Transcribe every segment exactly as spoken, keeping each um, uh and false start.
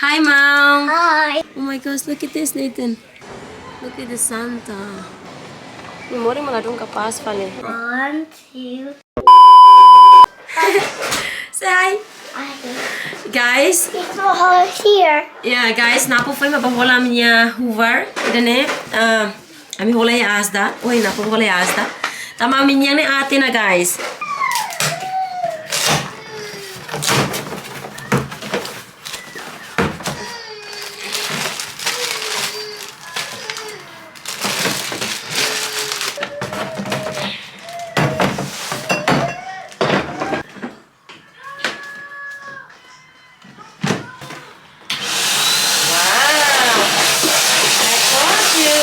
Hi, Mom. Hi. Oh my gosh, look at this, Nathan. Look at the Santa. Memória malah dong kapás fali. One, two. Say hi. Hi. Guys. It's so hot here. Yeah, guys, nia apá foin mak bá hola ami-nia Hoover. Ida-ne'e, ah, ami hola iha aas ida. Oi, nia apá hola iha aas ida. Tanba ami-nian ne'e aat ona, guys. Wow. I told you.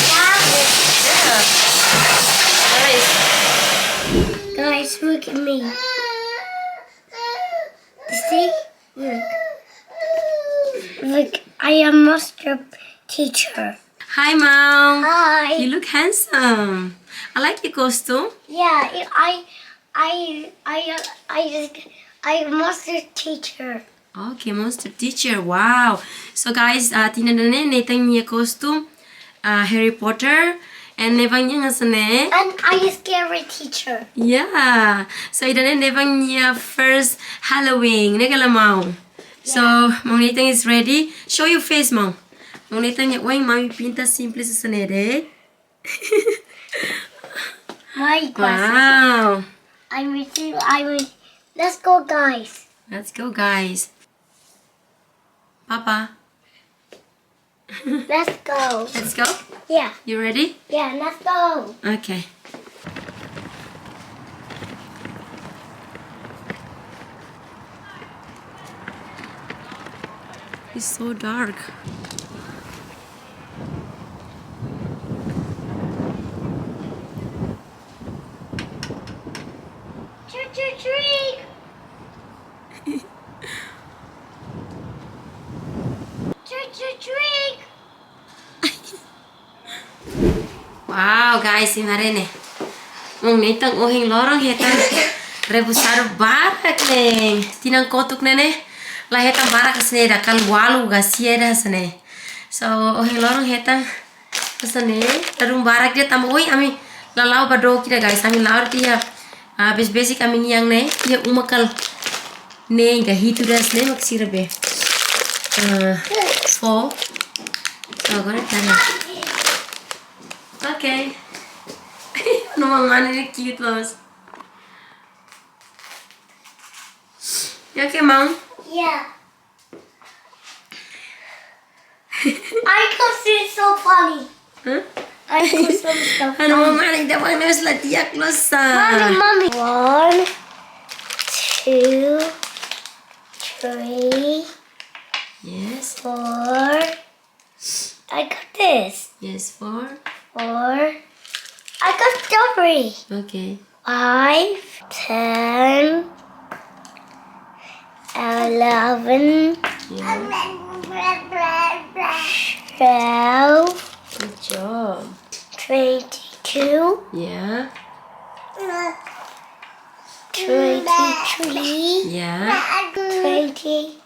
Yeah. Nice. Guys, look at me. You see? Look. Look, I am master teacher. Hi, Mom. Hi. You look handsome. I like your costume. Yeah, I, I, I, I, I, I master teacher. Okay, monster teacher. Wow. So guys, ah, tinan ida-ne'e Nathan nia kostum, ah, Harry Potter, and Nevan nian hanesan ne'e. And I scary teacher. Yeah. So ida-ne'e Nevan nia first Halloween, ne'e ka lae, Mom? So, yeah. Mom Nathan is ready. Show your face, Mom. Mom Nathan nia oin mami pinta simples hanesan ne'e de'it. My glasses. Wow. I'm reaching, I'm re-, let's go, guys. Let's go, guys. Papa. Let's go. Let's go? Yeah. You ready? Yeah, let's go. Okay. It's so dark. Trick, trick, trick! Trick, trick, trick! Wow, guys, imi haree ne'e. Mom Nathan ohin loron hetan rebusadu barak ne'e. Tinan kotuk ne'e ne'e la hetan barak hanesan ne'e, ida kalu ualu ka sia ida hanesan ne'e. So, ohin loron hetan hanesan ne'e, ladún barak de'it tanba ohin ami la la'o ba dook ida, guys. Ami la'o tiha, ah, besik-besik ami-nian ne'e, iha uma kala neen ka hitu de'it hanesan ne'e mak sira bá, ah, fó. So, agora tá, né? Ok. Ha'u-nia mane ne'e cute loos. You okay, Mom? Yeah. I can see so funny. Huh? I can see so funny. Ha'u-nia mane ida bá ne'e la di'ak loos sa. Mommy, mommy. One, two, three, yes, four. I got this. Yes, four. Four. I got three. Okay. Five, ten, eleven, yeah, twelve, good job, twenty-two, yeah, twenty-three, yeah, twenty,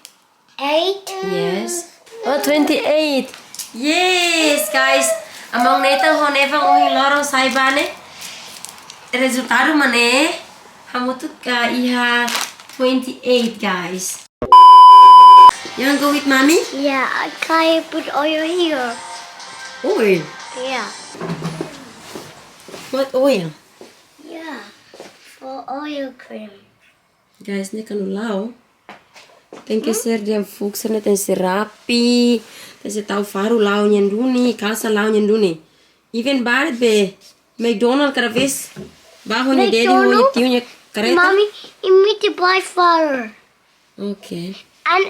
eight. Yes. Oh, twenty-eight. Yes, guys. Mom Nathan ho Nevan ohin loron sai bá ne'e. Rezultadu mak ne'e. Hamutuk iha twenty-eight, guys. You wanna go with mommy? Yeah, I can put oil here. Oil? Yeah. What oil? Yeah, for oil cream. Guys, ne'e kuandu la'o, tenke ser di'ak fuuk, sira-ne'e tenke ser rapi, tenke ser tau faru la'o nian duni, kalsa la'o nian duni. Even barak be McDonald kada vez bá ho nia daddy ho nia tiu nia kareta. Mommy, you need to buy flour. Okay. And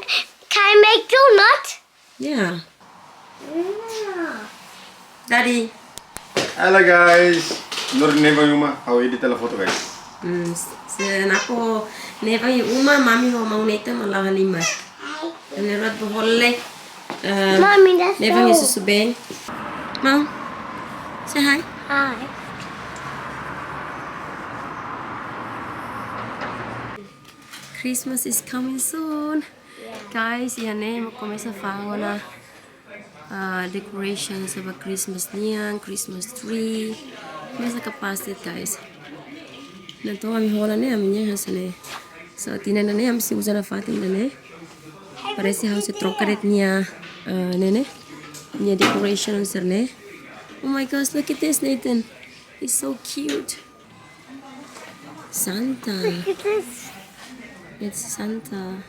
can I make donut? Yeah. Yeah. Daddy. Halo guys. Ha'u iha Nevan nia uma, ha'u edit hela foto, guys. Hmm, se, se nia apá Nevan nia uma, mami ho Mom Nathan mak la'o halimar. Ne'e mak bá hola, eh, Mommy, that's Nevan nia so susubeen. Mom, say hi. Hi. Christmas is coming soon. Yeah. Guys, iha ne'e ema komesa fa'an ona, ah, decoration sira ba Christmas nian, Christmas tree. Komesa kapás de'it, guys. Entaun ami hola ne'e, ami-nian hanesan ne'e. So, tinan ida-ne'e ami sei uza nafatin ida-ne'e. Parese ha'u sei troka de'it nia, ah, ne'e ne'e. Nia decoration sira-ne'e. Oh my gosh, look at this, Nathan. It's so cute. Santa. Look at this. It's Santa.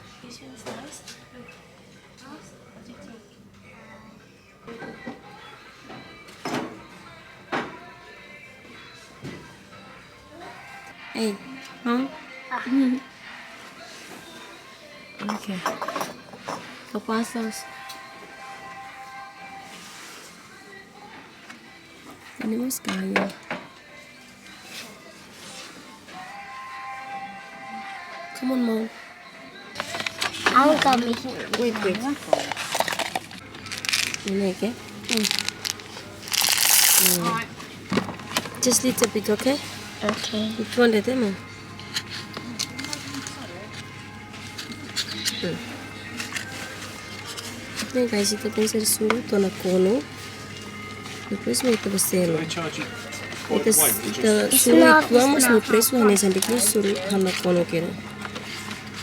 Hey, huh? Okay. Kapás loos. Tenemos gallo. Come on, Mom. I'll come here. Wait, wait. You like it? Mm. Mm. Just little bit, okay? Okay. If you want it, Mom. Hmm. Ne'e guys, ita tenke suru to'o nakonu. Depois mak ita bá selu. Ita, ita suru uitoan, mas nia presu hanesan depois suru halo nakonu kira.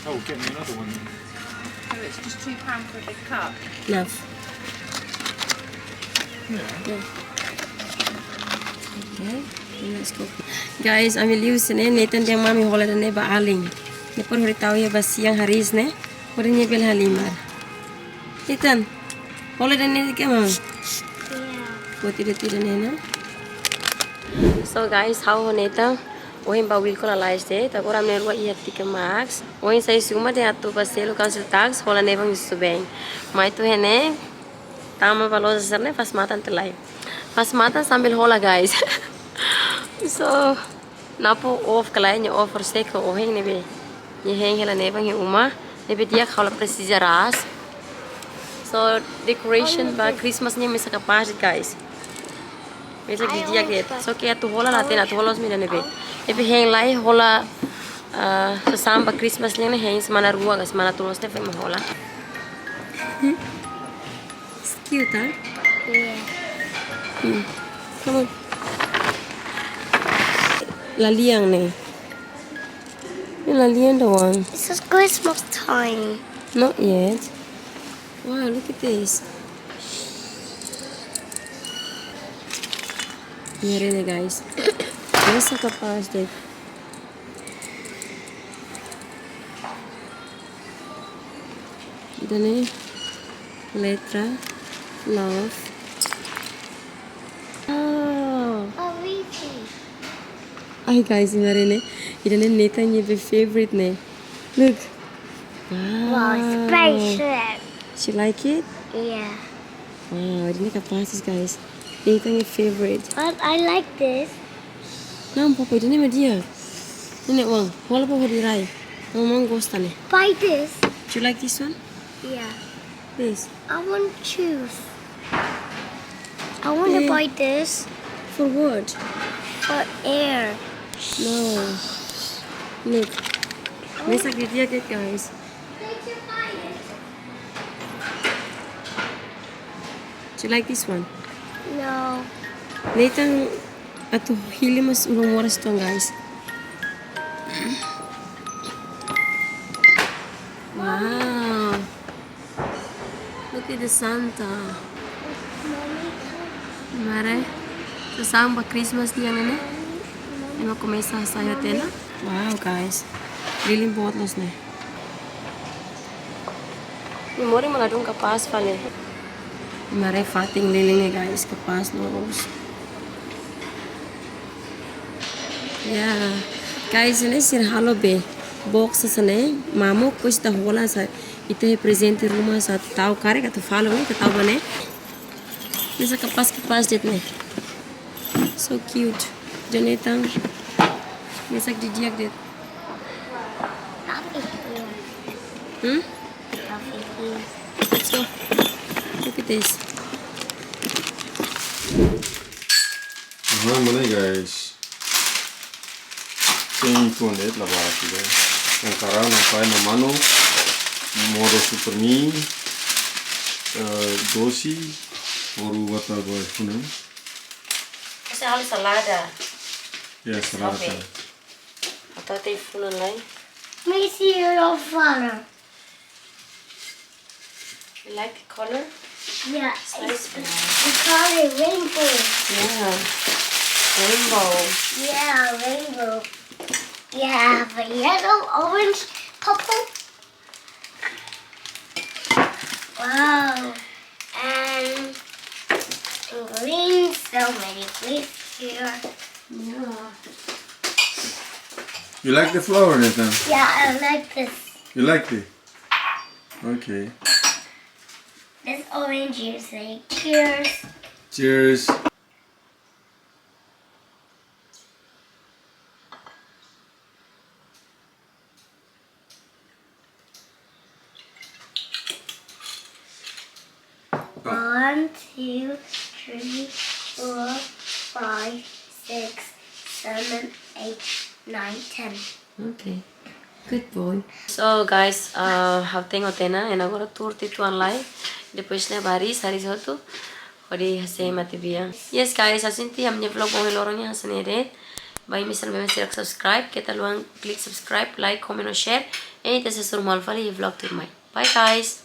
Oh, get me another one then. So it's just two pound for a big cup? Enough. Yeah. Yeah. Okay. Let's go. Guys, ami liu sira-ne'e, Nathan dehan mak ami hola ida-ne'e ba alin. Depois hodi tau iha basian hariis ne'e, hodi nia bele halimar. Nathan, hola ida-ne'e ke, Mom? Yeah. Buat ida-ne'e, no? So guys, ha'u ho Nathan ohin bá Wilko lalais de'it, agora ami rua iha T K Maxx. Ohin sai husi uma dehan atu bá selu council tax, hola ne'ebá husu bem. Mai to'o iha ne'e, tama ba loja sira-ne'e, fase matan tiha lai. Fase matan sambil hola, guys. So, Napo off ka lae, nia off horisehik ohin ne'ebé nia hein hela ne'ebá iha uma, ne'ebé di'ak ha'u la presiza ras. So, decoration ba Christmas nian mesak kapás, guys. Mesak di'ak de'it. So, ke atu hola la hatene, atu hola loos mak ida-ne'ebé. Ne'ebé hein lai hola, ah, sasán ba Christmas nian ne'e hein semana rua ka semana tolu loos ne'e foin mak hola. It's cute, huh? Yeah. Hmm. Come on. Lalian ne'e. Ne'e lalian ida-ne'e. It's just Christmas time. Not yet. Wow, look at this. Imi haree ne'e, guys. Mesak kapás de'it. Ida-ne'e letra love. Oh. Oh, really? Ai, guys, imi haree ne'e. Ida-ne'e Nathan nia be favorite ne'e. Look. Wow, wow. Spaceship. She like it? Yeah. Wow, ida-ne'e kapás, guys. Nathan nia favorite. But I like this. Não, papai, ida-ne'e mak di'ak. Ne'e, Mom, hola ba hodi rai. Mama gosta ne'e. Buy this. Do you like this one? Yeah. This. I want choose. I want to buy this. For what? For air. No. Look. Mesak di'ak de'it, guys. Do you like this one? No. Nathan atu hili mas ulun moras uitoan, guys. Wow. Look at the Santa. Imi haree. Sasán ba Christmas nian ne'e. Ema komesa hasai hotu ona. Wow, guys. Lilin boot loos ne'e. Imi haree mak ladún kapás fali. Imi haree fatin lilin ne'e, guys, kapás loos. Ya. Guys, ne'e sira halo be box hanesan ne'e, mamuk, depois ita hola sa, ita iha prezente ruma sa, tau karik atu falo, ita tau ba ne'e. Mesak kapás-kapás de'it ne'e. So cute. Jonathan. Mesak di'ak de'it. Hmm? Let's go. Look at this. Aha, mana, guys? Sem internet la baraki, guys. Yang karau nampai mamanu. Modo Super Mi, eh, dosi, baru batal ba funan. Ese halo salada. Ya, salada Strawberry. kan. Atau teh funan lain. Let me see your father. You like the color? Yeah, It's nice. it's called a rainbow. Yeah. Rainbow. Yeah, rainbow. Yeah, have a yellow, orange, purple. Wow. And green, so many greens here. Yeah. You like the flower, Nathan? Yeah, I like this. You like it? Okay. This orange, you say cheers. Cheers. One, two, three, four, five, six, seven, eight, nine, ten. Okay. Good boy. So guys, uh, ha'u tenke hotu ona, and agora tuur tiha uitoan lai. Depois ne'e ba hariis, hariis hotu. Hodi hasai mate-bian. Yes guys, ha'u sente ha'u-nia vlog ba ohin loron ne'e hanesan ne'e de'it. Ba imi sira ne'ebé seidauk subscribe, keta haluha klik subscribe, like, comment no share. And ita sei hasoru malu fali iha vlog tuirmai. Bye guys.